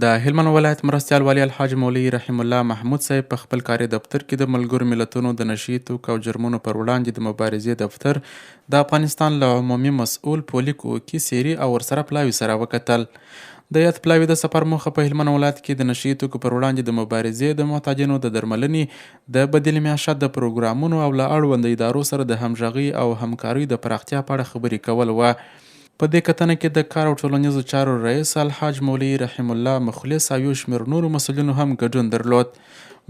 د هلمند ولایت مرستیال والي الحاج مولوي رحیم الله محمود صاحب په خپل کاري دفتر کې د ملګرو ملتونو د نشهيي توکو او جرمونو پر وړاندې د مبارزې دفتر د افغانستان له عمومي مسؤل پولیک اوکي سیري او ورسره پلاوي سره وکتل. د یاد پلاوي د سفر موخه په هلمند ولایت کې د نشهيي توکو پر وړاندې د مبارزې، د معتادینو د درملنې، د بدیل معیشت د پروګرامونو او له اړونده ادارو سره د همغږۍ او همکاریو د پراختیا په اړه خبرې کول وه. په دې کتنه کې د کار او ټولنیزو چارو رئیس الحاج مولوي رحیم الله مخلص او یو شمېر نورو مسؤلینو هم ګډون درلود.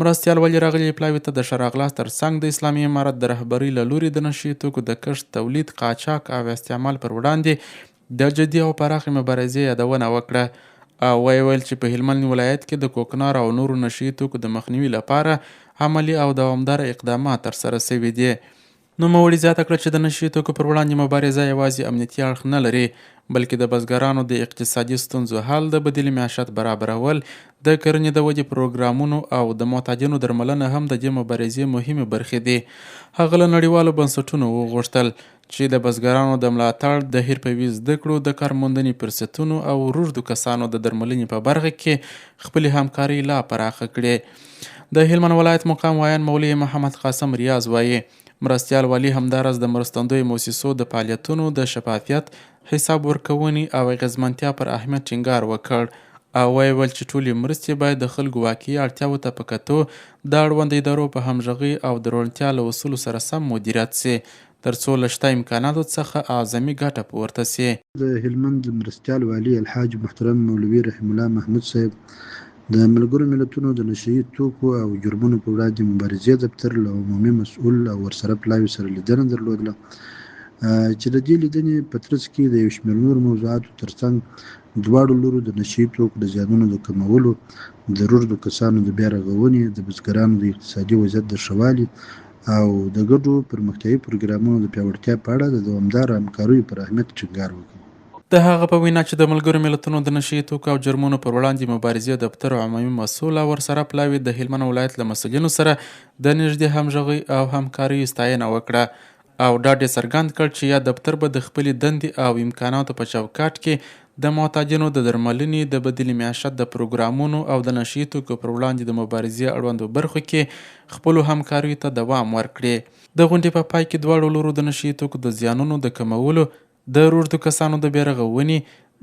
مرستیال والي راغلي پلاوي ته د ښه راغلاست ترڅنګ د اسلامي امارت د رهبرۍ له لوري د نشهيي توکو د کښت، تولید، قاچاق او استعمال پر وړاندې د جدي او پراخې مبارزې یادونه وکړه او ویې ویل چې په هلمند ولایت کې د کوکنارو او نورو نشهيي توکو د مخنیوي لپاره عملي او دوامداره اقدامات ترسره شوي دي. نوموړي زیاته کړه چې د نشهيي توکو پر وړاندې مبارزه یوازې امنیتي اړخ نه لري، بلکې د بزګرانو د اقتصادي ستونزو حل، د بدیل معیشت برابرول، د کرنې د ودې پروګرامونو او د معتادینو درملنه هم د دې مبارزې مهمې برخې دي. هغه له نړیوالو بنسټونو وغوښتل چې د بزګرانو د ملاتړ، د حرفوي زده کړو، د کارموندنې فرصتونو او روږدو کسانو د درملنې په برخه کې خپلې همکارۍ لا پراخه کړي. د هلمند ولایت مقام ویاند مولوي محمد قاسم ریاض وايي، مرستیال والي همداراز د مرستندویو موسسو د فعالیتونو د شفافیت، حساب ورکونې او اغېزمنتیا پر اهمیت ټینګار وکړ او ویې ویل چې ټولې مرستې باید د خلکو واقعي اړتیاوو ته په کتو د اړوند ادارو په همغږۍ او د روڼتیا له اصولو سره سم مدیریت شي، ترڅو له شته امکاناتو څخه اعظمي ګټه پورته شي. د هلمند مرستیال والي الحاج محترم مولوي رحیم الله محمود صاحب د ملګرو ملتونو د نشه یي توکو او جرمونو په وړاندې مبارزې دفتر له عمومي مسؤل او ورسره پلاوي سره لیدنه درلودله چې د دې لیدنې په ترڅ کې د یو شمېر نورو موضوعاتو ترڅنګ دواړو لورو د نشه یي توکو د زیانونو د کمولو، د روږدو کسانو د بیا رغونې، د بزګرانو د اقتصادي وضعیت د ښه والي او د ګډو پرمختیايي پروګرامونو د پیاوړتیا په اړه د دوامداره همکاریو پر اهمیت ټینګار وکړ. د هغه په وینا چې د ملګرو ملتونو د نشه یي توکو او جرمونو پر وړاندې مبارزې دفتر عمومي مسؤل او ورسره پلاوي د هلمند ولایت له مسؤلینو سره د نږدې همغږۍ او همکاریو ستاینه وکړه او ډاډ یې څرګند کړ چې یاد دفتر به د خپلې دندې او امکاناتو په چوکاټ کې د معتادینو د درملنې، د بدیل معیشت د پروګرامونو او د نشه یي توکو پر وړاندې د مبارزې اړوندو برخو کې خپلو همکاریو ته دوام ورکړي. د غونډې په پای کې دواړو لورو د نشه یي توکو د زیانونو د کمولو، د روږدو کسانو د بیارغونې،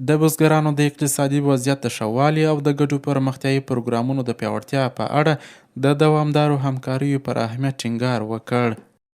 د بزګرانو د اقتصادي وضعیت د ښه والي او د ګډو پرمختیايي پروګرامونو د پیاوړتیا په اړه د دوامدارو همکاریو پر اهمیت ټینګار وکړ.